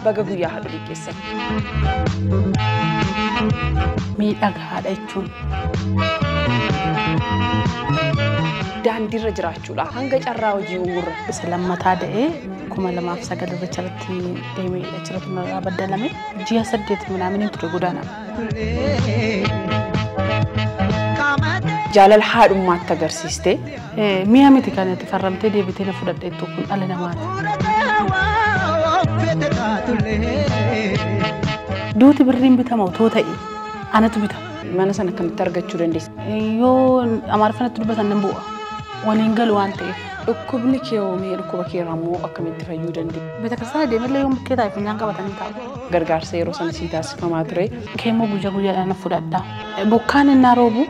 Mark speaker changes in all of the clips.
Speaker 1: Baga guyyaa haadholii geessan.
Speaker 2: Miidhagaadha jechuun.
Speaker 1: Daandiirra jiraachuudha. Hanga carraa hojii uumurra.
Speaker 2: Isa lammataa da'ee 2009 irratti deemee achirratti narraa baddalame. Ji'a 8 minaamin ture godaana.
Speaker 1: Jaalala haadhummaatti agarsiiste.
Speaker 2: Mi'a miti kan itti farramtee deebitee na fudhadheettu kun dhala namaati. Duuti birriin bitama otoo ta'e anatu bita.
Speaker 1: Mana sana akkamitti argachuu dandeesse?
Speaker 2: Yoo Amaariffanatti dubbatan nan bu'a. Waliin galu waan ta'eef.
Speaker 1: Dhukkubni kee hoomee dhukkuba kee irraa immoo akkamitti fayyuu dandeesse?
Speaker 2: Beeta kiristaanaa deemellee yoo mukkee taa'e funyaan qabatanii taa'u.
Speaker 1: Gargaarsa yeroo sana sii taasifamaa ture.
Speaker 2: Keemmoo guyyaa guyyaadhaan na fudhadha. Bokkaan innaa roobu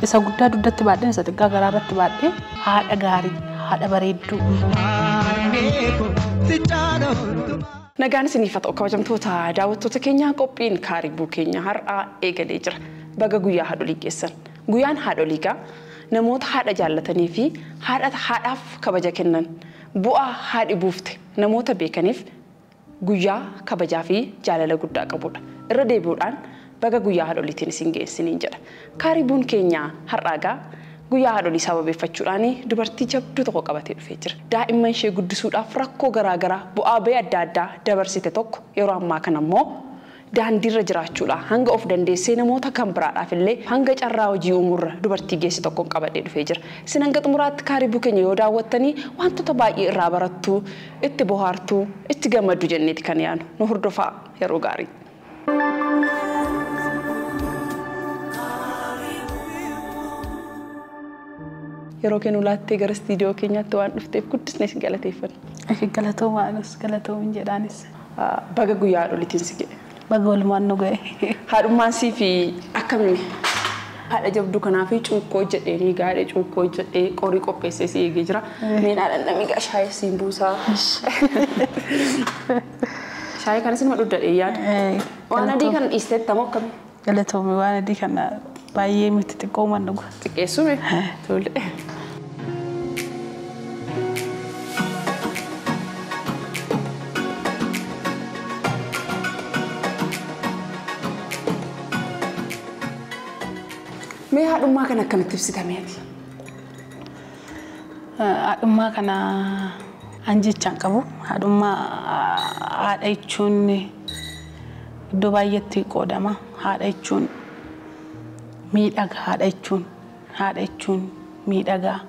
Speaker 2: isa guddaa dugdatti baadhee isa xiqqaa garaa irratti baadhee haadha gaarii haadha bareedduu.
Speaker 1: Nagaan isiniif haa ta'u kabajamtoota daawwattoota keenyaa qophiin kaaribuu keenya har'aa eegalee jira. Baga guyyaa haadholii geessan. Guyyaan haadholii gaa namoota haadha jaallatanii fi haadhaaf kabaja kennan bu'aa haadhi buufte namoota beekaniif guyyaa kabajaa fi jaalala guddaa qabudha. Irra deebi'uudhaan baga guyyaa haadholiitiin isin geessiniin jedha. Kaaribuun keenya har'aa gaa guyyaa haadholii sababeeffachuudhaan dubartii jabduu tokko qabatee dhufee jira. Daa'imman ishee guddisuudhaaf rakkoo garaagaraa bu'aa ba'ii adda addaa dabarsite tokko yeroo ammaa kana immoo daandiirra jiraachuudha. Hanga of dandeessee namoota kan biraadhaaf illee hanga carraa hojii uumuurra dubartii geesse tokkoon qabadhee dhufee jira. Isin hanga xumuraatti kaaribuu keenya yoo daawwattanii wantoota baay'ee irraa barattu, itti bohaartu, itti gammaddu jenneeti kan yaanu. Nu hordofaa yeroo gaarii. Yeroo kennu laattee gara istiidiyoo keenyaatti waan dhufteef guddisnee si galateeffanna.
Speaker 2: Galatoomaa anas galatoomin jedhaanis.
Speaker 1: Baga guyyaa haadholiitiin si ga'e.
Speaker 2: Baga walumaan nu ga'e.
Speaker 1: Haadhummaan sii fi akkamiin haadha jabduu kanaa fi cuukkoo jedheenii gaadhee cuukkoo jedhee qorii qopheessee si eegee jira. Meen haadha namni gaa shaayii siin buusaa. Shaayii kanas nama dhugdadhee yaada. Waan adii kana dhiisteetta moo akkamii?
Speaker 2: Galatoomi waan adii kana baay'ee miti xiqqoo man dhuga.
Speaker 1: Xiqqeessume? Tole. Mee haadhummaa kana akkamitti ibsitameeti?
Speaker 2: Haadhummaa kana an jechaan qabu. Haadhummaa haadha jechuun iddoo baay'eetti qoodama. Haadha jechuun miidhaga haadha jechuun haadha jechuun miidhagaa.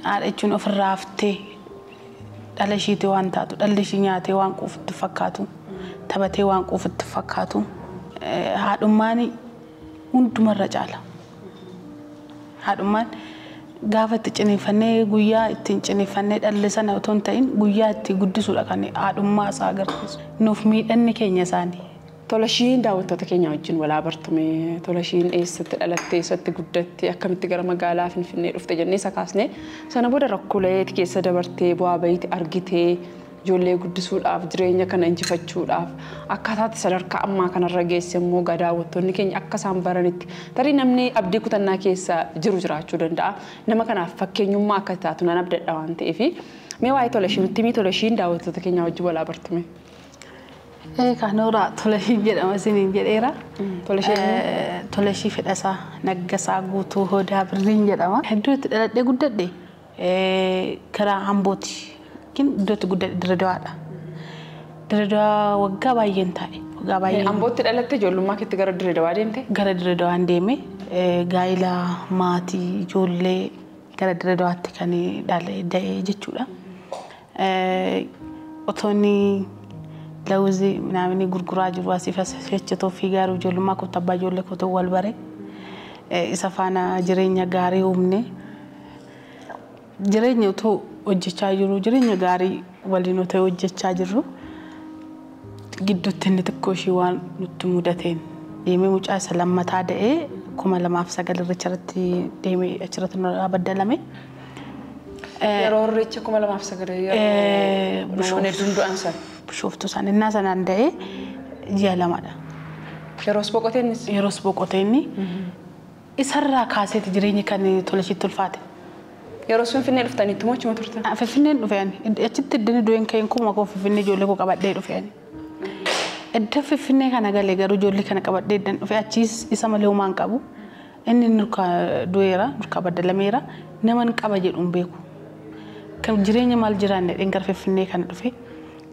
Speaker 2: Haadha jechuun ofirraa haftee dhala ishiitii waan taatu dhalli ishii nyaatee waan quufutti fakkaatu taphatee waan quufutti fakkaatu. Haadhummaan hundumarra caala. Haadhummaan gaafa itti ciniiffannee guyyaa ittiin ciniiffannee dhalli sana otoo hin ta'in guyyaa itti guddisuudha kan haadhummaa isaa agarsiisu. Nuuf miidhanni keenya isaanii.
Speaker 1: Tolashiin daawwattoota keenya wajjin walaa bartume Tolashiin eessatti dhalatte eessatti guddatte akkamitti gara magaalaa Finfinnee dhufte jennee isa kaasne sana booda rakkoolee keessa dabartee bu'aa bahiitti argitee ijoollee guddisuudhaaf jireenya kana injifachuudhaaf akkaataatti sadarkaa ammaa kanarra geesse immoo gaa daawwattoonni keenya akka isaan baranitti tarii namni abdii kutannaa keessa jiru jiraachuu danda'a. Nama kanaaf fakkeenyummaa akka taatu nan abdadha waan ta'eef mee waa'ee Tolashii nutti himi Tolashiin daawwattoota keenya wajjin walaa bartume.
Speaker 2: Kanuura Tolashii jedhama isiniin jedheera. Tolashii Fedhasaa Naggasaa Guutuu Hodaa Birriin jedhama. Iddoo itti dhaladhee guddadhe karaa Ambooti. Iddoo itti guddadhe Dirredawaadha. Dirredawaa waggaa baay'een taa'e. Waggaa baay'een.
Speaker 1: Ambootti dhalatte ijoollummaa keetti gara Dirredawaa deemte?
Speaker 2: Gara Dirredawaan deeme gaa'ila maatii ijoollee gara Dirredawaatti kan da'ee jechuudha. Otoonni lawuzii minaaminii gurguraa jiru asii fi hojjetoo fi gaaruu ijoollummaa kootti abbaa ijoollee kootti wal bare isa faana jireenya gaarii uumne jireenya otoo hojjechaa jiru jireenya gaarii waliin otoo hojjechaa jirru gidduutti inni xiqqoo ishii waan nutti mudateen deemee mucaa isa lammataa da'ee 2009 irratti deemee achirratti nurraa baddalame.
Speaker 1: Yeroo irreecha 2009 yeroo namoonni hedduun du'an sana.
Speaker 2: Bishooftuu sana innaa sanaan da'ee ji'a 2dha.
Speaker 1: Yeroos boqotee innis?
Speaker 2: Yeroos boqotee inni isarraa kaaseeti jireenyi kan Tolashiitti ulfaate.
Speaker 1: Yeroo Finfinnee dhuftanitti moo achuma turtan?
Speaker 2: Finfinneen dhufe ani. Achitti iddoo du'een ka'een kuma koo Finfinnee ijoollee koo qabadhee dhufe ani. Iddoo Finfinnee kana galee garuu ijoollee kana qabadhee iddan dhufe achiis isa malee homaa hin qabu. Inni nurkaa du'eera, nurkaa baddalameera, naman qaba jedhu hin beeku. Kan jireenya maal jiraanne dheen gara Finfinnee kana dhufe.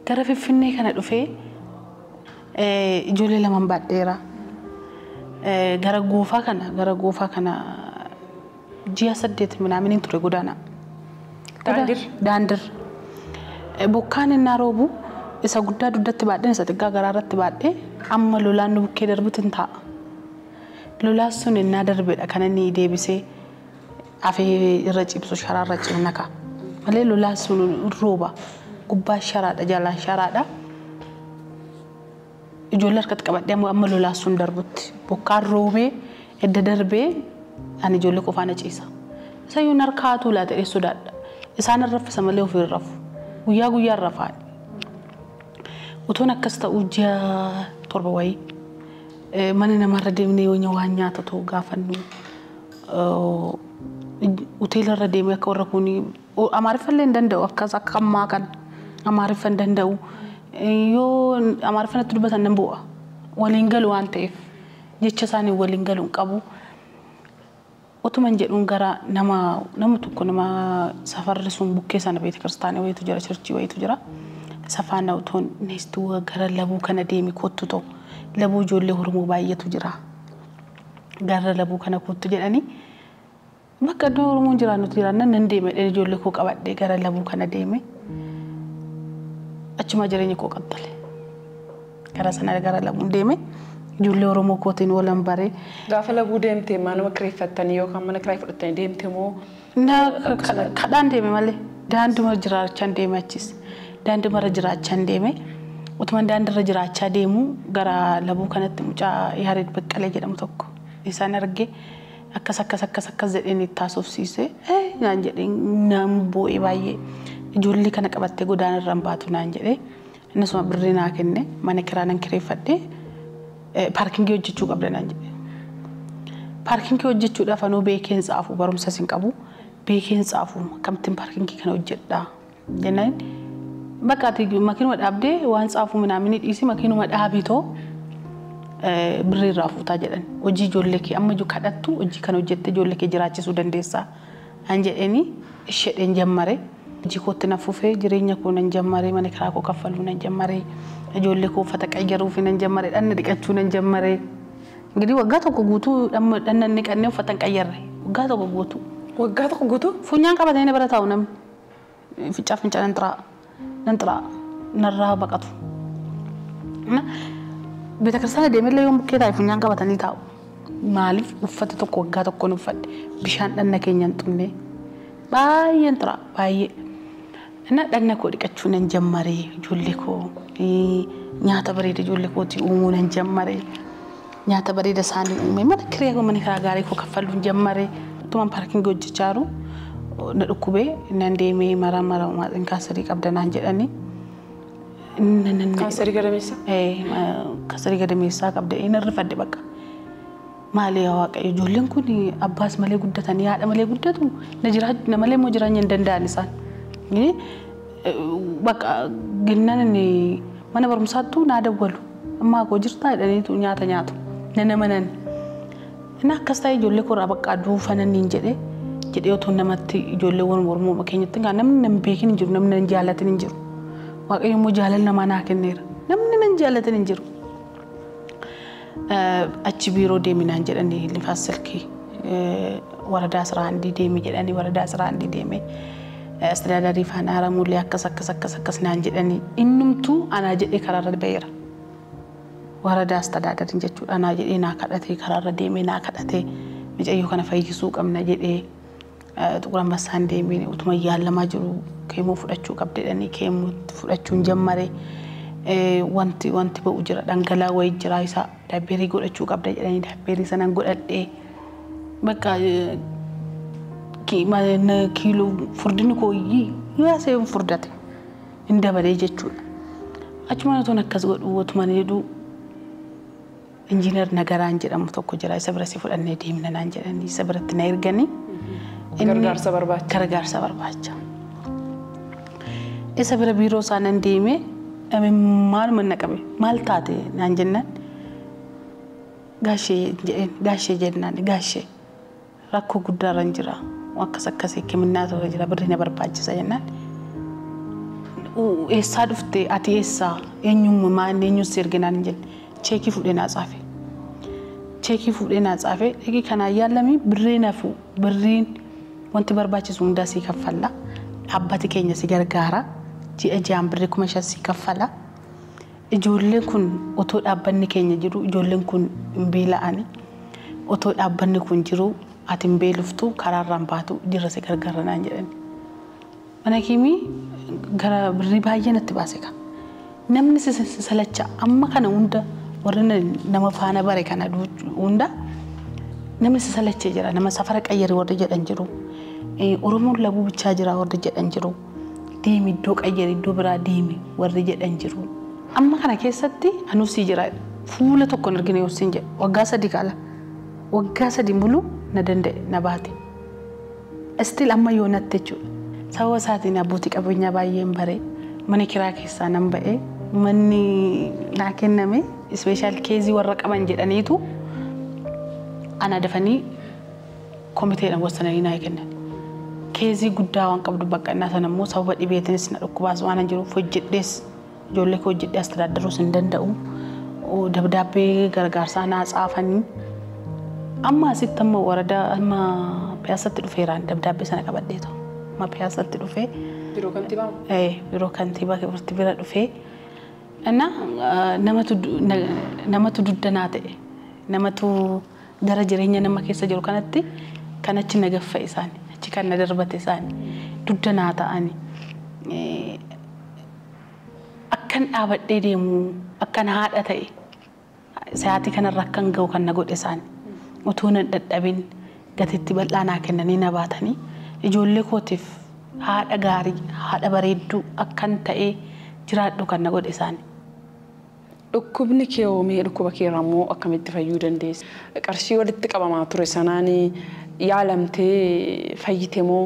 Speaker 2: Gara Finfinnee kana dhufee ijoollee lamaan baadheera. Gara goofaa kana ji'a 8 minaamin ture godaana. Daandir. Bokkaan innaa roobu isa guddaa dugdatti baadheen isa xiqqaa garaa irratti baadhee amma lolaan nu bukkee darbutti hin taa'a. Lolaan sun innaa darbedha kan inni deebisee afee irra cibsu sharaa irra cibna ka'a. Malee lolaan sun rooba gubbaa sharaadha jalaan sharaadha. Ijoollee harkatti qabadhee amma lolaan sun darbutti bokkaan roobee edda darbee ani ijoollee qofaan ciisa. Isayyuu harka haatu laata jedhee sodaadha. Isaan raffisa malee ofii hin rafu. Guyyaa guyyaan rafaan. Utuun akkas ta'u ji'a 7 wayii mana namarra deemnee yoo waan nyaata ta'u gaafannu hoteelarra deemee akka warra kuuni Amaariffallee hin danda'u akkas akka ammaa kana Amaariffa hin danda'u yoo Amaariffa natti dubbatan nan bu'a. Waliin galu waan ta'eef jecha isaanii waliin galu hin qabu. Otuman jedhuun gara nama tokko nama safarri sun bukkee sana beeta kiristaanii wayitu jira churchii wayitu jira. Safaana utuun neestuu gara labuu kana deemi kottu ta'u labuu ijoollee Oromoo baay'eetu jira. Gara labuu kana kottu jedhanii bakka iddoo Oromoon jiraannutu jiraannan nan deeme ijoollee koo qabadhee gara labuu kana deeme achuma jireenya koo qaxxale. Gara sana gara labuun deeme. Ijoollee Oromoo kootiin walan baree.
Speaker 1: Gaafa labuu deemtee manuma kireeffattanii yookaan mana kiraa fudhattanii deemte moo?
Speaker 2: Kadhaan deeme malee daanduma jiraachaa deeme achis. Daandumarra jiraachaa deeme. Utuma daandirra jiraachaa deemu gara labuu kanatti mucaa Yaared Baqqalee jedhamu tokko isaan arge akkas akkas akkas akkas jedheen itti haasofsiise naan jedheen naan boo'e baay'ee ijoollee kana qabattee godaanarra hin baatu naan jedhee innisuma birrii naa kenne mana kiraa nan kireeffadhee paarkingii hojjechuu qabda naan jedhe. Paarkingii hojjechuudhaaf anuu beekeen tsaafu barumsas hin qabu beekeen tsaafu akkamittiin paarkingii kana hojjedhaa jennaan bakka ati makiinuma dhaabdee waan tsaafu minaaminii dhiisi makiinuma dhaabitoo birrii irraa fuutaa jedhan hojii ijoollee kee amma kadhattu hojii kana hojjettee ijoollee kee jiraachisuu dandeessaa an jedhanii isheedhaan jammare. Hojii kootti na fufee jireenya koo nan jammare mana kiraa koo kaffaluu nan jammare ijoollee koo uffata qayyaruuf nan jammare dhanna dhiqachuu nan jammare. Ingirii waggaa tokko guutuu dhanna inni qannee uffata hin qayyarre waggaa tokko guutuu.
Speaker 1: Waggaa tokko guutuu?
Speaker 2: Funyaan qabatanii na bira taa'u namni. Fincaa fincaa nan xiraa nan xiraa narraa baqatu. Beeta kiristaana deemellee yoo bukkee taa'e funyaan qabatanii taa'u. Maaliif uffata tokko waggaa tokkoon uffadhe bishaan dhanna keenya hin xumne baay'een xiraa baay'ee. እና dhanna koo dhiqachuu nan jammare ijoollee koo nyaata bareeda ijoollee kootii uumuu nan jammare nyaata bareeda isaanii uume mana kiree koo mana kiraa gaarii koo kaffaluu jammare utumaan paarkingii hojjechaa jiru na dhukkubee nan deemee mara mara maatiin kaansarii qabda naan jedhanii.
Speaker 1: Kaansarii gadameessaa?
Speaker 2: Kaansarii gadameessaa qabda inni rifadhe bakka. Maali yaa Waaqayyo ijoolleen kun abbaas malee guddatanii haadha malee guddatu na malee immoo jireenya hin danda'an isaan. Bakka gannaan inni mana barumsaattuu naa dawwalu ammaa koo jirtaa jedhaniitu nyaata nyaatu nana manan. Inni akkas ta'e ijoollee koorraa bakka duufanan niin jedhee jedhee otoo namatti ijoolleewwan Oromoo keenyatti namni nan beekin hin jiru namni nan jaallatin hin jiru. Waaqayyo immoo jaalala namaa naa kenneera namni nan jaallatin hin jiru. Achi biiroo deeminaan jedhanii lifaas silkii waradaa 11 deemi jedhanii waradaa 11 deeme. Astiraadarii faana haramuullee akkas akkas akkas akkas naan jedhanii innumtuu anaa jedhee karaarra ba'eera. Waradaa astiraadariin jechuudha anaa jedhee naa kadhatee karaarra deemee naa kadhatee mucayyoo kana fayyisuu qabna jedhee Xuqur Anbassaan deemee utuma yaalamaa jiru keemoo fudhachuu qabda jedhanii keemoo fudhachuun jammare wanti wanti ba'u jira dhangala'aa wayii jira isaa daabbeerii godhachuu qabda jedhanii daabbeerii sanaan godhadhee bakka kiiloo furdinni koo yaasee furdate hin dabalee jechuudha. Achuma otoon akkas godhu otuma jedhu injiinar Nagaraan jedhamu tokko jira isa bira si fudhannee deemna naan jedhanii isa biratti na erganii
Speaker 1: Gargaarsa barbaacha.
Speaker 2: Gargaarsa barbaacha. Isa bira biiroo isaa nan deeme maaluma na qabe maal taate naan jennaan gaashee jedheen gaashee jennaan gaashee rakkoo guddaarra hin jira akkas akkasii hikiminnaa irra jira birri na barbaachisa jennaan. Eessaa dhufte ati eessaa eenyummaa maal eenyuun si erginaan hin jenne cheekii fuudhee naa tsaafe. Cheekii fuudhee naa tsaafe dhaqii kanaan yaalami birrii nafu birriin wanti barbaachisu hundaa sii kaffalla dhaabbati keenya si gargaara ji'a ji'aan birrii 5,000 sii kaffala. Ijoolleen kun otoo dhaabbanni keenya jiru ijoolleen kun hin beela'ani otoo dhaabbanni kun jiru ati hin beeloftu karaarraan baatu jirra si gargaara naan jedhani. Mana kiimii gara birrii baay'ee natti baase ka. Namni si salacha amma kana hunda warri nama faana bare kana hunda namni si salachee jira nama safara qayyari warri jedhan jiru. Oromoon labuu bichaa jira warri jedhan jiru. Deemi iddoo qayyari iddoo biraa deemi warri jedhan jiru. Amma kana keessatti anuuf si jira fuula tokko hin argine yoo siin jedhe waggaa 3 kaala waggaa 3 bulu na danda'e na baate. Still amma yoo natti jechuudha. Sababa isaatiin abbootii qabeenyaa baay'een bare mana kiraa keessaa nan ba'e manni naa kenname ispeeshaal keezii warra qaban jedhaniitu ana dafanii komiteedhaan wasananii naa kennan. Keezii guddaa waan qabdu baqqannaa sana immoo sababa dhibeetiinis na dhukkubaas waan hin jiruuf hojjedhees ijoollee koo hojjedhee as tajaajilus hin danda'u. Dabdaabbee gargaarsaa naa tsaafanii amma asitti amma waradaa amma piyaasatti dhufeeraan dabdaabbee sana qabadheetu. Ma piyaasatti dhufee.
Speaker 1: Biiroo kantiibaa?
Speaker 2: Biiroo kantiibaa bira dhufee. እና namatu duddanaa ta'e namatu gara jireenya nama keessa jiru kanatti kan achi na gaffa isaani achi kan na darbate isaani duddanaa ta'ani akkan dhaabadhee deemu akkan haadha ta'e sa'aatii kanarra akkan ga'u kan na godhe isaani utuu na dadhabin gatitti bal'aa naa kennanii na baatanii ijoollee kootiif haadha gaarii haadha bareedduu akkan ta'ee jiraadhu kan na godhe isaani.
Speaker 1: Dhukkubni kee hoomee dhukkuba kee irraa immoo akkamitti fayyuu dandeesse? Qarshii walitti qabamaa ture sanaan yaalamtee fayyite moo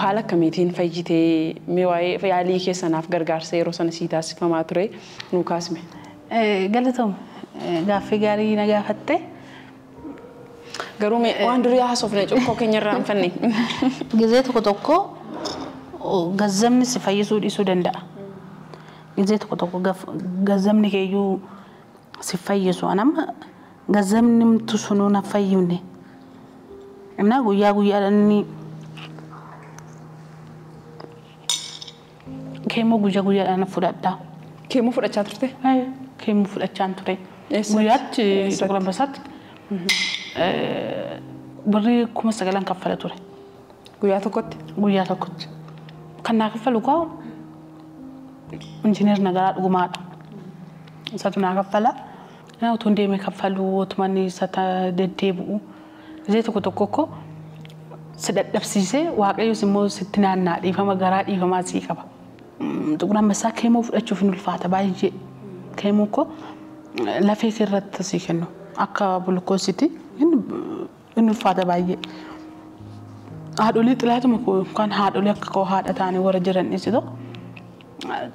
Speaker 1: haala akkamiitiin fayyitee mee waa'ee yaalii kee sanaaf gargaarsa yeroo sana sii taasifamaa ture nuu kaasme?
Speaker 2: Galatoom gaaffii gaarii na gaafatte.
Speaker 1: Garuu waan durii haasofne cuukkoo keenya irraa hin fanne.
Speaker 2: Gizee tokko tokko gazzamni si fayyisuu dhiisuu danda'a. Gizee tokko tokko gazzamni keeyyuu si fayyisu anamma gazzamni mtu sunuu na fayyifne. Innaa guyyaa guyyaadhaan inni keemoo guyyaa guyyaadhaan fudhadha.
Speaker 1: Keemoo fudhachaa turte?
Speaker 2: Keemoo fudhachaan ture. Guyyaatti Xiquur Ambassaatti birrii 9,000 kaffala ture.
Speaker 1: Guyyaa tokkotti?
Speaker 2: Guyyaa tokkotti. Kan naa kaffalu koo injiinar Nagaraa Dhugumaadha. Isatu naa kaffala. Utuu hin deemee kaffaluu utuma inni isa deddeebi'u. Gizee tokko tokko koo si dadhabsiisee Waaqayyos immoo sitti naanna'a dhiifama garaa dhiifamaa sii qaba. Xiquur Ambassaa keemoo fudhachuuf hin ulfaata baay'ee. Keemoo koo lafee irratti sii kennu akka bulkoositti hin ulfaata baay'ee. Haadholii xilaatuma koo yookaan haadholii akka koo haadha ta'anii warra jiran dhiisitu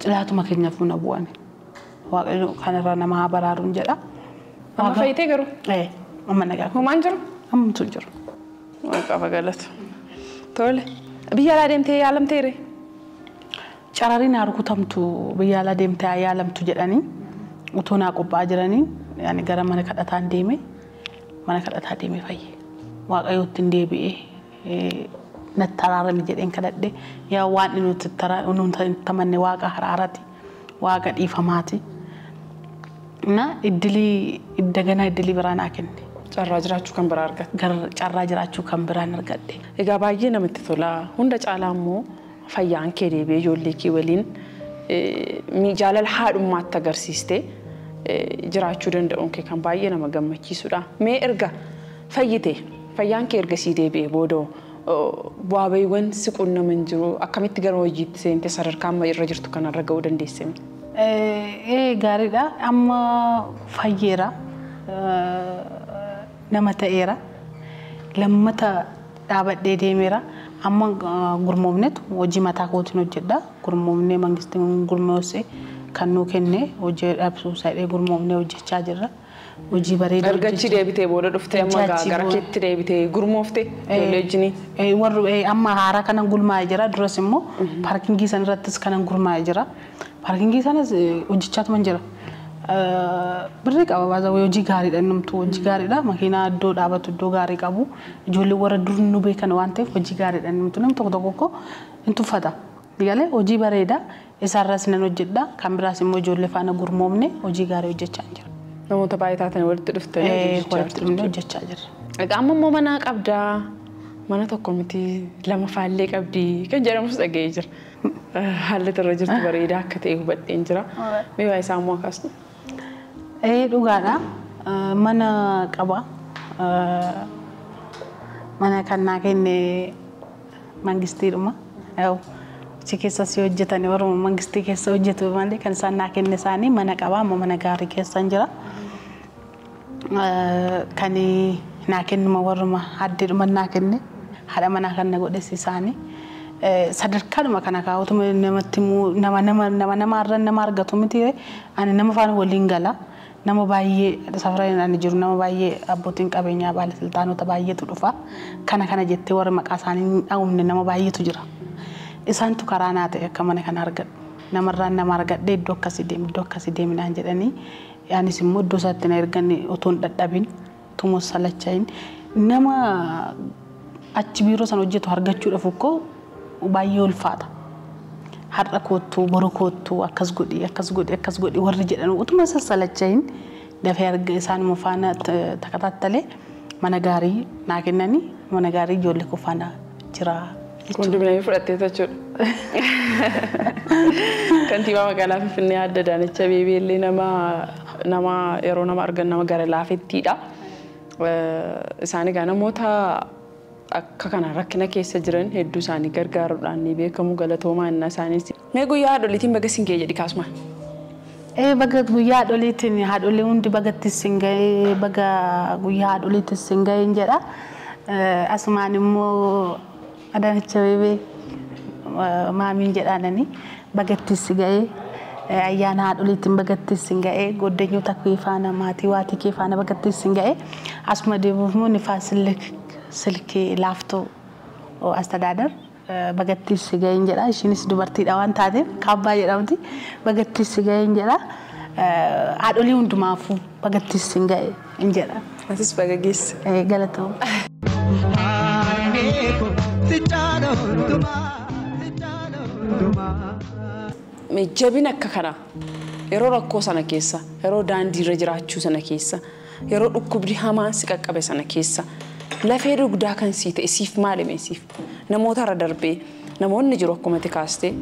Speaker 2: xilaatuma keenyaaf na bu'ani. Waaqayyo kanarraa nama haa baraaruun jedha.
Speaker 1: Amma fayyitee garuu?
Speaker 2: Amma nagaa.
Speaker 1: Homaan jiru?
Speaker 2: Ammamtu hin jiru.
Speaker 1: Waaqaaf galatu. Tole. Biyya alaa deemtee yaalamteere?
Speaker 2: Carariin haa rukutamtu biyya alaa deemtee haa yaalamtu jedhanii utuu naa qophaa'aa jiranii yani gara mana kadhataan deeme mana kadhataa deeme fayye. Waaqayyootti hin deebi'ee natti araarame jedheen kadhadhe yaa waan nuti tamanne waaqa haraarati waaqa dhiifamaati. Na iddilii iddaganaa iddilii biraa naa kenne.
Speaker 1: Carraa jiraachuu kan biraa argatte.
Speaker 2: Carraa jiraachuu kan biraan argadhe.
Speaker 1: Egaa baay'ee namatti tola. Hunda caalaa immoo fayyaan kee deebi'ee ijoollee kee waliin jaalala haadhummaatti agarsiistee jiraachuu danda'uun kee kan baay'ee nama gammachiisudha. Mee erga fayyite fayyaan kee erga sii deebi'ee booda bu'aa ba'iiwwan si qunnaman jiru akkamitti gara hojiitti seente sadarkaa amma irra jirtu kanarra ga'uu dandeesse?
Speaker 2: Gaariidha. Amma fayyeera. Nama ta'eera. Lammata Dhaabadhee deemeera. Amma gurmoofnetu hojii mataa kootiin hojjedha. Gurmoofnee mangistiin gurmoose kan nuu kenne hojii dhabsuusaa gurmoofnee hojjechaa jirra. Hojii bareedaa.
Speaker 1: Ergachi deebitee booda dhuftee amma gara keetti deebitee gurmoofte ijoollee wajjinii.
Speaker 2: Warri amma haaraa kanan gurmaa'ee jira. Duras immoo paarkingii sana irrattis kanan gurmaa'ee jira. Paarkingii sanas hojjechaatuma jira. Birrii qaba baazaa hojii gaariidha innumtuu hojii gaariidha. Makiinaa iddoo dhaabatu iddoo gaarii qabu. Ijoollee warra dur nu beekan waan ta'eef hojii gaariidha innumtuu namni tokko tokko hin tuffata. Galee hojii bareeda isaarras nan hojjedha. Kan biraas immoo ijoollee faana gurmoomne hojii gaarii hojjechaa jira.
Speaker 1: Namoota baay'ee taatan walitti dhuftanii
Speaker 2: hojjechaa jirra.
Speaker 1: Egaa amma immoo mana qabdaa mana tokko miti lama faallee qabdi kan jedhamus dhaga'ee jira. Haalli irra jirtu bareedaa akka ta'e hubadheen jira. Mee waa'ee isaa immoo akkasuma.
Speaker 2: Dhugaadha. Mana qaba. Mana kan naa kenne mangistiidhuma. Achi keessas yoo hojjetan warra mangistii keessa hojjetu malee kan isaan naa kenne isaanii mana qaba. Amma mana gaarii keessa jira. Kan naa kennuma warruma addeedhuma naa kenne haadha manaa kan na godhes isaanii. Sadarkaadhuma kana kaa'utuma namatti nama nama namaarra nama argatu miti ani nama faana waliin gala. Nama baay'ee safara ani jiru nama baay'ee abbootiin qabeenyaa baalasiltaanota baay'eetu dhufa. Kana kana jettee warra maqaa isaanii hin dhahamne nama baay'eetu jira. Isaantu karaa naa ta'e akka mana kana argadhu. Namarraan nama argadhee iddoo akkasii deemi iddoo akkasii deeminaan jedhanii anis immoo iddoo isaatti na ergan otoo hin dadhabin utuma salachahin nama achi biiroo sana hojjetu argachuudhaaf ukkoo baay'ee ulfaata. Har'a koottuu boru koottuu akkas godhi akkas godhi akkas godhi warri jedhan utuma sassalachahin dafee arga isaanuma faana takataattalee mana gaarii naa kennanii mana gaarii ijoollee koo faana jira.
Speaker 1: Kondominiyeemii fudhattee jechuudha. Kantiibaa magaalaa Finfinnee Aadde Adaanech Abeebee illee nama yeroo nama argan nama gara laafettiidha. Isaan egaa namoota akka kana rakkina keessa jiran hedduu isaanii gargaaruudhaan ni beekamu galatoomaa innaa isaaniis. Mee guyyaa haadholiitiin baga siin ga'e jedhi kaasumaan.
Speaker 2: Baga guyyaa haadholiitiin haadholii hundi bagatti siin ga'e baga guyyaa haadholiitiin siin ga'e jedha. Asumaan immoo Adaanech Abeebee maamiin jedhaanani bagatti si ga'e ayyaana haadholiitiin bagatti siin ga'e goddanyoota kee faana maatii waatii kee faana bagatti siin ga'e asuma deebiif immoo nifaas silkii laaftoo astadaadar bagatti si ga'een jedha. Ishiinis dubartiidha waan taateef kaabbaa jedhamti bagatti si ga'een jedha. Haadholii hundumaafuu bagatti siin ga'e hin jedha.
Speaker 1: Atis baga geesse.
Speaker 2: Galatooma.
Speaker 1: Jabina akka kanaa yeroo rakkoo sana keessa yeroo daandiirra jiraachuu sana keessa yeroo dhukkubni hamaan si qaqqabe sana keessa lafee dugdaa kan sii ta'e siif maali siif namoota irra darbee namoonni jiru akkuma ati kaastee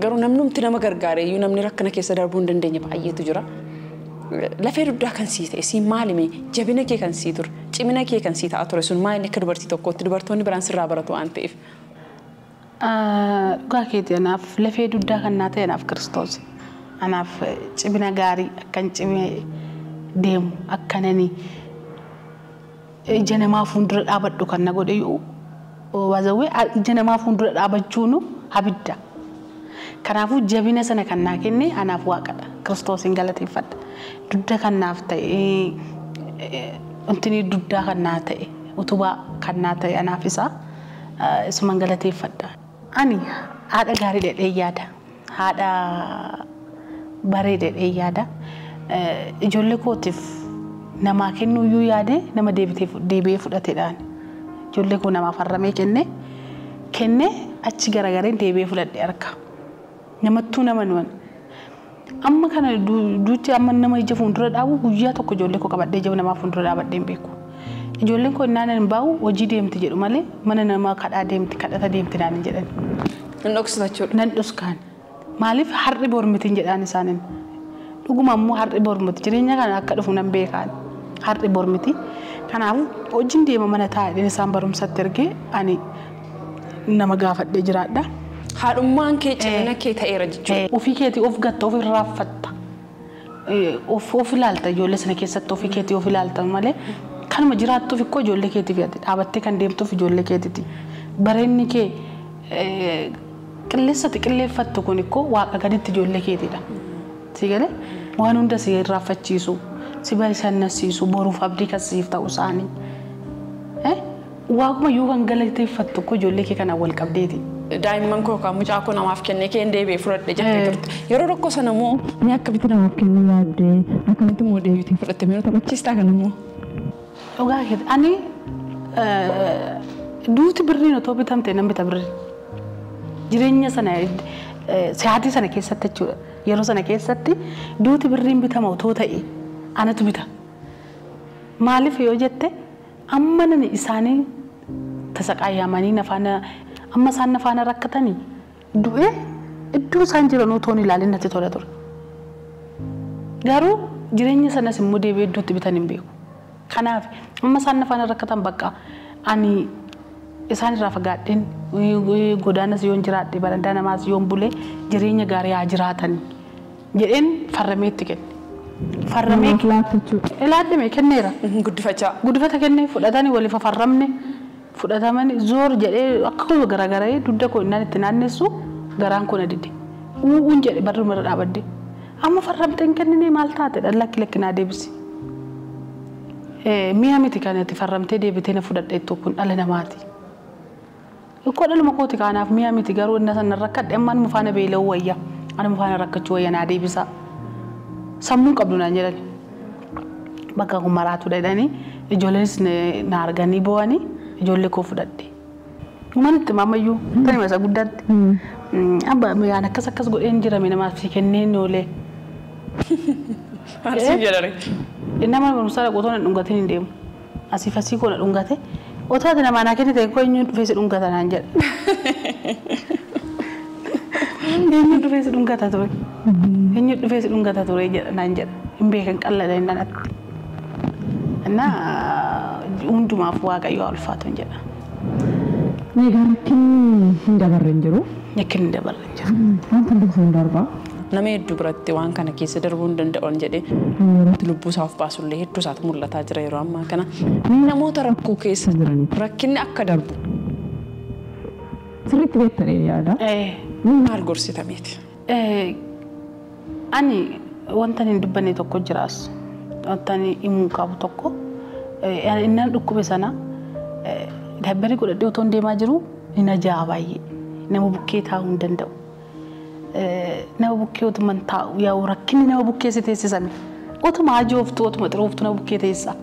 Speaker 1: garuu namnumti nama gargaare iyyuu namni rakkina keessa darbuu hin dandeenye baay'eetu jira. Lafee dugdaa kan sii ta'e siif maali jabina kee kan sii ture cimina kee kan sii ta'a ture sun maali akka dubartii tokkootti dubartoonni biraan sirraa baratu waan ta'eef.
Speaker 2: Dhugaa keetii anaaf lafee dugdaa kan naa ta'e anaaf Kiristoos. Anaaf cimina gaarii akkan cimee deemu akkanani ija namaa fuuldura dhaabadhu kan na godhe waazawwee ija namaa fuuldura dhaabachuun abidda. Kanaafuu jabina sana kan naa kenne anaaf waaqadha. Kiristoosiin galateeffadha. Dugda kan naaf ta'e wanti dugdaa kan naa ta'e utubaa kan naa ta'e anaaf isaa isuman galateeffadha. Ani haadha gaarii dhedhee yaada. Haadha bareedee dhedhee yaada. Ijoollee kootiif namaa kennuu iyyuu yaade nama deebi'ee fudhateedhaan. Ijoollee koo namaaf harramee kenne achi garagareen deebi'ee fudhadhe harka. Namattuu nama nuwan. Amma kana duuchi amma nama ija fuuldura dhaabu guyyaa tokko ijoollee koo qabadhee ija namaa fuuldura dhaabadhee hin beeku. Ijoolleen koo innaan hin bahu hojii deemti jedhu malee mana namaa kadhaa deemti kadhata deemti naan hin jedhan.
Speaker 1: Hin dhoksita jechuudha.
Speaker 2: Nan dhoskaan. Maaliif har'i bormitiin jedhaan isaaniin. Dhuguma immoo har'i bormiti jireenya kana akka dhufu nan beekaan har'i bormiti. Kanaafuu hojiin deema mana taa'ee isaan barumsatti ergee ani nama gaafadhee jiraadha.
Speaker 1: Haadhummaan kee cimina kee ta'eera jechuudha.
Speaker 2: Ofii keetii of gatta of irraanfatta. Of ilaalta ijoollee sana keessatti ofii keetii of ilaalta malee Kanuma jiraattuuf ikkoo ijoollee keetiif yaadde dhaabattee kan deemtuuf ijoollee keetiiti. Bareenni kee qilleensatti qilleeffattu kun ikkoo waaqa gaditti ijoollee keetiidha. Si galee waan hunda si irraanfachiisu, si bashannansiisu, boruuf abdii kan siif ta'u isaanii. Waaquma yoo kan galateeffattu ikkoo ijoollee kee kanaan wal qabdeeti.
Speaker 1: Daa'imman koo yookaan mucaa koo namaaf kennee kee hin deebi'ee fudhadhe jettee turte. Yeroo rakkoo sana immoo mee akkamitti namaaf kennuu yaaddee akkamitti immoo deebitee fudhatte mee taphachiistaa kana immoo?
Speaker 2: Dhugaa keeti ani duuti birriin otoo bitamte nan bita birriin. Jireenya sana sa'aatii sana keessatti jechuudha. Yeroo sana keessatti duuti birriin bitama otoo ta'e anatu bita. Maaliif yoo jette amma nani isaanii tasaqaayyamanii nafaana amma isaan nafaana rakkatanii du'ee iddoo isaan jiran otoo hin ilaalin natti tola ture. Garuu jireenya sanas immoo deebi'ee iddootti bitan hin beeku. Kanaaf amma isaan nafaana rakkatan bakka ani isaan irraa fagaadheen godaanas yoon jiraadhe barandaa namaas yoon bulee jireenya gaarii haa jiraatan jedheen farramee itti kenne. Farramee laadhame kenneera.
Speaker 1: Guddifachaa.
Speaker 2: Guddifata kennee fudhatanii waliif farramne fudhatamanii zoor jedhee akkuma garagaree dugda koo innaan itti naannessu garaan koo na dide. Uun jedhe barruma irra dhaabadde. Amma farramtee hin kenninee maal taate lakki lakki naa deebisi. Mi'a miti kan itti farramtee deebitee na fudhadhe kun dhala namaati. Ikkoo dhaluma kooti kanaaf mi'a miti garuu inni sana rakkadhe amma anuma faana beela'uu wayya anuma faana rakkachuu wayya naa deebisa. Sammuun qabdu naan jedhani. Bakka kun maraatudha jedhanii ijoolleenis na arganii boo'anii ijoollee koo fudhadhe. Manitti maamayyuu tani isa guddaatti. Abba yaan akkas akkas godheen jirame namaaf si kenneen oolee.
Speaker 1: Maal siin jedhani?
Speaker 2: Nama barumsaa dhaqu otoo na dhungatiin hin deemu. Asiif asii koo na dhungate. Otoo ati namaa naa kennite koo eenyuun dhufee si dhungata naan jedha. Eenyuun dhufee si dhungata ture? Eenyuun dhufee si dhungata ture jedha naan jedha. Hin beekan qalladha inni natti. Innaa hundumaaf Waaqayyo haa ulfaatu hin jedha.
Speaker 1: Egaa rakkinni hin dabarre hin jiru.
Speaker 2: Rakkinni hin dabarre hin jiru.
Speaker 1: Wanta hundumtuu hin darba. Nama hedduu biratti waan kana keessa darbuu hin danda'an jedhee yerootti lubbuu isaa of baasullee hedduu isaatu mul'ataa jira yeroo ammaa kana. Namoota rakkoo keessa jiraniif rakkinni akka darbu sirriitti beektanii yaada. Maal gorsitameeti?
Speaker 2: Ani wanta hin dubbanne tokko jiraas. Wanta himuu qabu tokko innaan dhukkube sana dabbarii godhadhee otoo deemaa jiru ni ajaa'a baay'ee. Nama bukkee taa'uu hin danda'u. Nama bukkee otuma taa'u yaa'u rakkinni nama bukkee si teessisame. Otuma ajooftu otuma xirooftu nama bukkee teessa.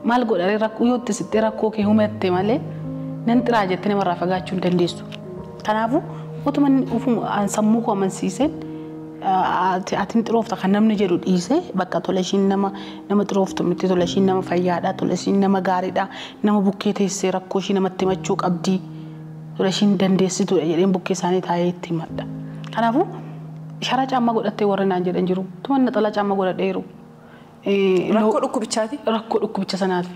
Speaker 2: Maal godhare rakkoo yoo itti sittee rakkoo kee humatte malee nan xiraa jettee namarraa fagaachuu hin dandeessu. Kanaafuu otuma ofuma sammuu koo amansiiseen ati xiroofta kan namni jedhu dhiisee bakka tola ishiin nama xirooftu miti tola ishiin nama fayyaadha tola ishiin nama gaariidha nama bukkee teessee rakkoo ishii namatti himachuu qabdi tola ishiin dandeessituudha jedheen bukkee isaanii taa'ee itti himadha. Kanaafuu shara caammaa godhattee warra naan jedhan jiru tuma naxalaa caammaa godhadheeru.
Speaker 1: Rakkoo dhukkubichaati?
Speaker 2: Rakkoo dhukkubicha sanaati.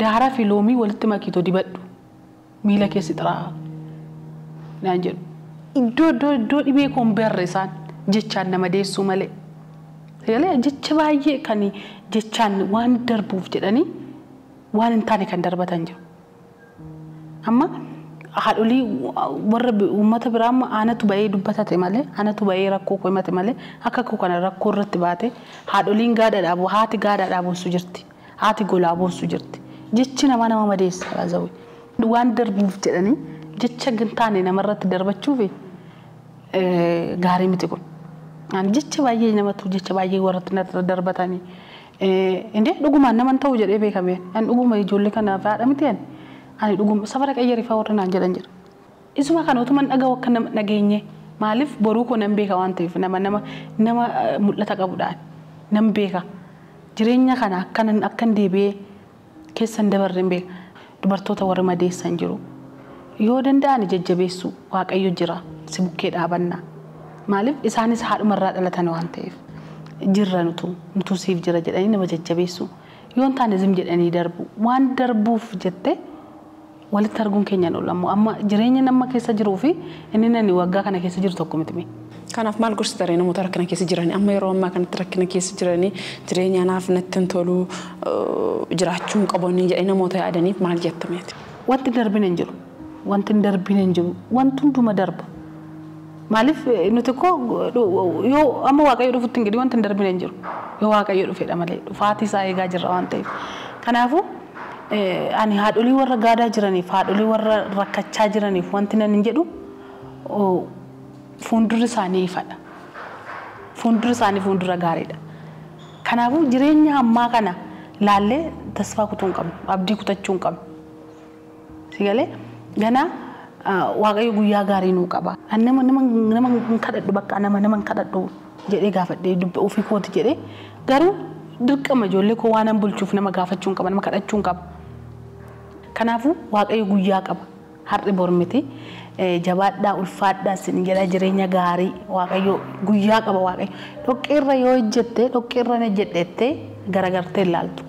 Speaker 2: Daaraa fi loomii walitti makiitoo dibadhu miila keessi xiraa'a naan jedhu. Iddoo iddoo iddoo dhibee koon beerre isaan jechaan nama deessuu malee. Sagalee jecha baay'ee kan jechaan waan darbuuf jedhanii waan hin taane kan darbatan jiru. Amma haadholii warra uummata biraa amma aanatu ba'ee dubbatate malee aanatu ba'ee rakkoo koo himate malee akka koo kana rakkoo irratti baate haadholiin gaadha dhaabu haati gaadha dhaaboossu jirti haati golaa boossu jirti jechi namaa nama madeessa baazawee waan darbuuf jedhanii jecha hin taane namarratti darbachuuf gaarii miti kun. Ani jecha baay'ee namatu jecha baay'ee warratti narra darbatanii indee dhugumaan naman ta'u jedhee beekame ani dhuguma ijoollee kanaaf haadha miti ani. Ani dhuguma safara qayyarifaa warra naan jedhan jira. Isuma kana otuma dhaga'u akka nama dhageenye maaliif boruu koo nan beeka waan ta'eef nama nama nama mul'ata qabudhaan nan beeka. Jireenya kana akkan deebi'ee keessan dabarre hin beeka. Dubartoota warra madeessan jiru. Yoo danda'an jajjabeessu Waaqayyo jira si bukkee dhaabannaa. Maaliif isaanis haadhumarraa dhalatan waan ta'eef jirra nutu siif jira jedhanii nama jajjabeessu. Yoo hin taane zim jedhanii darbu waan darbuuf jette walitti arguun keenyaan oolu ammoo amma jireenya nama keessa jiruu fi inni nani waggaa kana keessa jiru tokko miti.
Speaker 1: Kanaaf maal gorsita ree namoota rakkina keessa jiranii amma yeroo ammaa kanatti rakkina keessa jiranii jireenya naaf natti hin tolu jiraachuu hin qabanii jedhanii namoota yaadaniif maal jetta meeti?
Speaker 2: Wanti hin darbine hin jiru. Wanti hin darbine hin jiru. Wanti hunduma darba. Maaliif nuti koo yoo amma Waaqayyo dhufutti hin gadi wanti hin darbine hin jiru. Yoo Waaqayyo dhufedha malee dhufaatii isaa eegaa jirra waan ta'eef. Kanaafuu ani haadholii warra gaadaa jiraniif haadholii warra rakkachaa jiraniif wanti nan hin jedhu fuuldurri isaanii ifadha. Fuuldurri isaanii fuuldura gaariidha. Kanaafuu jireenya ammaa kana laallee tasfaa kutuu hin qabnu, abdii kutachuu hin qabnu. Si galee ganaa Waaqayyo guyyaa gaarii nuu qaba. Ani nama nama hin kadhadhu bakka nama nama hin kadhadhu jedhee gaafadhee dubbe ofii kooti jedhee garuu dirqama ijoollee koo waan an bulchuuf nama gaafachuu hin qaba, nama kadhachuu hin qaba. Kanaafuu Waaqayyo guyyaa qaba. Har'i bor miti. Jabaadhaa ulfaadhaa sin jedha jireenya gaarii Waaqayyo guyyaa qaba Waaqayyo. Dhoqqeerra yoo hojjette dhoqqeerra na jedhettee garagartee ilaaltu.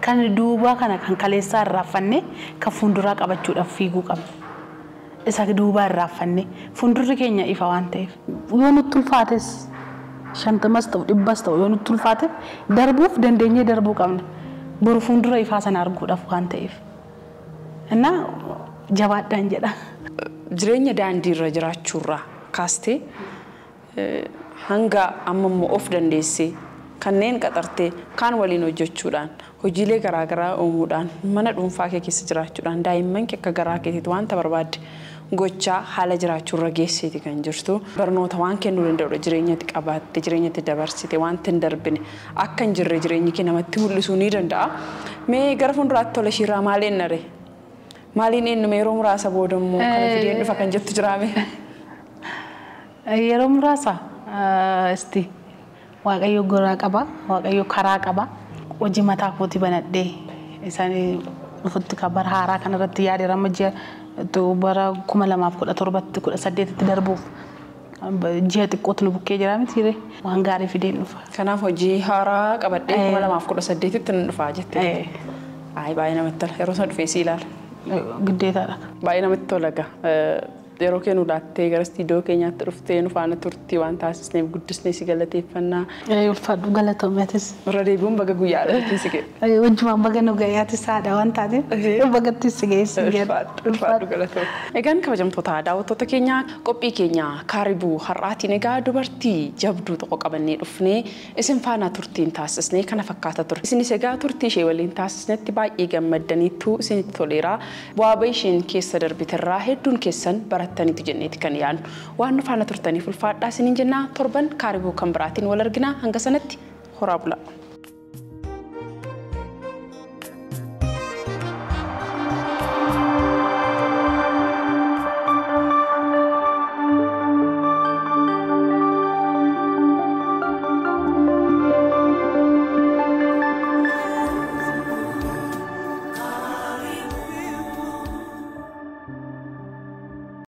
Speaker 2: Kan duubaa kana kan kaleessaa irraaffanne kan fuulduraa qabachuudhaaf fiiguu qabna. Isa duubaa irraaffanne fuuldurri keenya ifa waan ta'eef. Yoo nutti ulfaates 50s ta'u 100s ta'u yoo nutti ulfaateef darbuuf dandeenyee darbuu qabna. Boru fuuldura ifaa sana arguudhaaf waan ta'eef. Innaa jabaadhaan jedha.
Speaker 1: Jireenya daandiirra jiraachuurraa kaastee hanga amma immoo of dandeessee kanneen qaxartee kaan waliin hojjechuudhaan hojiilee garaagaraa uumuudhaan mana dhuunfaa kee keessa jiraachuudhaan daa'imman kee akka garaa keetiitti wanta barbaadde gochaa haala jiraachuurra geesseeti kan jirtu. Barnoota waan kennuu danda'udha jireenyatti qabaatte jireenyatti dabarsite wanta hin darbine akka hin jirre jireenyi kee namatti mul'isuu ni danda'a. Mee gara fuulduraatti tola ishiirraa maal ennare? Maaliin eenyume yeroo muraasa booda immoo kana fideen dhufa kan jettu jiraame?
Speaker 2: Yeroo muraasa isti Waaqayyo goraa qaba, Waaqayyo karaa qaba. Hojii mataa kootii banadhee isaan dhufutti kan bara haaraa kanarratti yaadeera amma ji'a bara 2017tti 18tti darbuuf ji'a xiqqootu nu bukkee jira miti waan gaarii fideen dhufa.
Speaker 1: Kanaaf hojii haaraa qabadhee 2018tti nan dhufaa jettee. Ayi baay'ee namatti tola. Yeroo sana dhufee si ilaala.
Speaker 2: Giddeetaadha.
Speaker 1: Baay'ee namatti tola egaa. Yeroo kee nu laattee gara istiidiyoo keenyaatti dhuftee nu faana turtii waan taasisneef guddisnee si galateeffannaa.
Speaker 2: Ulfaadhu galatoomeetis.
Speaker 1: Irra deebi'uun baga guyyaa dhalatiin si ga'e.
Speaker 2: Wajjumaan baga nu ga'e haadha waan taateef bagatti si ga'e si ga'e.
Speaker 1: Ulfaadhu galatoome. Egaan kabajamtoota daawwattoota keenyaa qophii keenya kaaribuu har'aatiin egaa dubartii jabduu tokko qabannee dhufnee isin faana turtiin taasisnee kana fakkaata ture. Isinis egaa turtii ishee waliin taasisnetti baay'ee gammaddaniitu isinitti toleera. Bu'aa bahii isheen keessa darbiterraa hedduun keessan barattaniitu jenneeti kan yaadnu. Waan nu faana turtaniif ulfaadhaa isiniin jennaa torban kaaribuu kan biraatiin wal arginaa hanga sanatti horaa bulaa.